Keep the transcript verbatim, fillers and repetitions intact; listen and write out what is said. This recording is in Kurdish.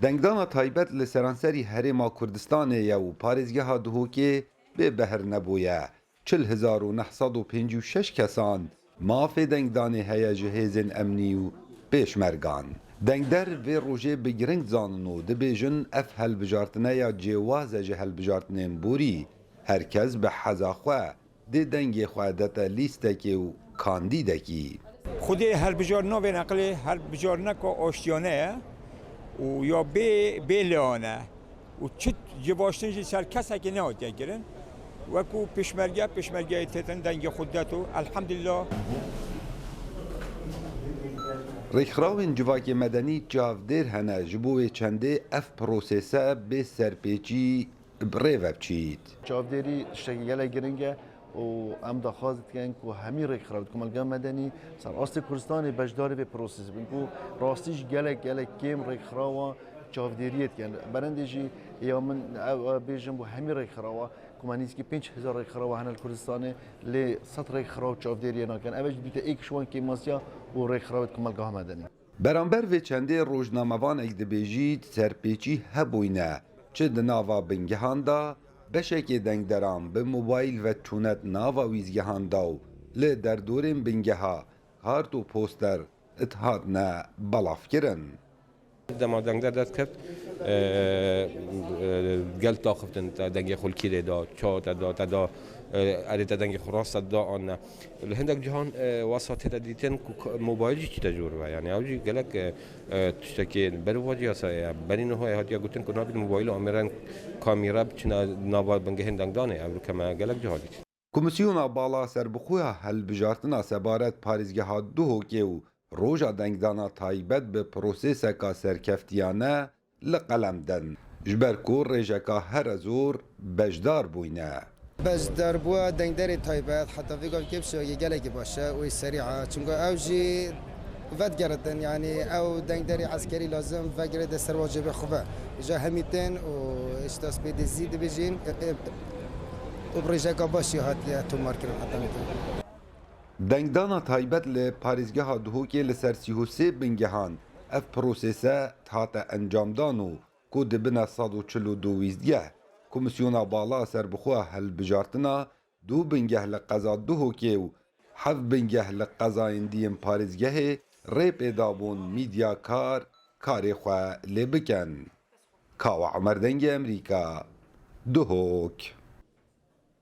Dengdana taybet li seranserî Herêma Kurdistanê ye û parêzgeha Duhokê bê behr nebûye. Çil hezar û neh sed û pêncî û şeş kesan mafê dengdanê heye ji hêzên emnî û pêşmergan. Dengder vê rojê bi giring zanin û dibêjin ev helbijartine ya cêwaz e ji helbijartinên borî. Her kes bi heza xwe dê dengê xwe dete lîstekê û kandîdekî. Xwedê helbijartina vê neqlê helbijartineka aştiyane ye û ya bê, bê leyan e û çi civaştin jî ser kesekê nehatiye kirin. Wekû pêşmerge, pêşmergeyê têtin dengê xwe deto. Elhamdulillah. Rêkxirawên civakê medenî çavdêr hene, ji bo wê çendê ev prosese bê serpêçî bi rê ve biçît. Çavdêrî tiştekî gelek giring e û em daxwaz dikin ku hemî rêkxiraw di komelga medenî ser astê Kurdistanê beşdarî vê prosesê bin ku rastî jî gelek, gelek kêm rêkxirawa çavdêriyê dikin. Berendê jî ya min ew, ew bêjin bo hemî rêkxirawa ku me nîzikî pênc hezar rêkxirawa hene li Kurdistanê, lê sed rêkxiraw çavdêriyê nakin. Ev jî dibîte êk ji wan kêmasiya û rêkxirawê di komelgeha medenî. Beramber vê çendê rojnamevanek dibêjît serpêçî hebûyne, çi di nava bingehan de, beşekê dengderan bi mobayîl ve çûne di nava wîzgehan de û li derdorên bingeha kart û poster dihatine belavkirin. Dema dengder dest keft, e, e, gel daxiftin, te dengê xwe li kîrê da, ça te da, te da, e, erê te dengê xwe rast te da an ne. Li hindek cihan, e, wesa tê de dîtin ku k-, mobayîl jî çîte jor ve. Yani ew jî gelek, e, e, tiştekê ber va cî yasayê ye. Berî niha hatiye gotin ku nabît mobayîl û amêrên kamîre biçine nava bingehên dengdanê. Ev rûke me gelek ciha dît. Komîsyona Bala Serbixwe ya Hilbijartina Sebaret Parêzgeha Duhokê û roja dengdana taybet bi proseseka serkeftiyane li qelem din, ji ber ku rêjeka here zor beşdar bûyne. Beşdarbûya dengderê taybet heta vê gavkê bi şêwekê gelekî baş e û yê serî e, çunku ew jî vedigeritin, yanî ew dengderê eskerî lazim vegire de ser wacibê xwe ve. Ji hemî tên û îşte spêdê zî dibêjin, e, e, û bi rêjeka baş jî hatiye tomarkirin heta nîtin. Dengdana taybet li parêzgeha Duhokê li ser sî û sê bingehan ev prosese hate encamdan û ku dibine sed û çil û du wîzgeh, Komîsyona Bala Serbixwe ya Hilbijartina du bingeh li qeza Duhokê û heft bingeh li qezayên diyên parêzgehê rê pê dabûn mîdyakar karê xwe lê bikin. Kawa Omer, Dengê Emerîka, Duhok.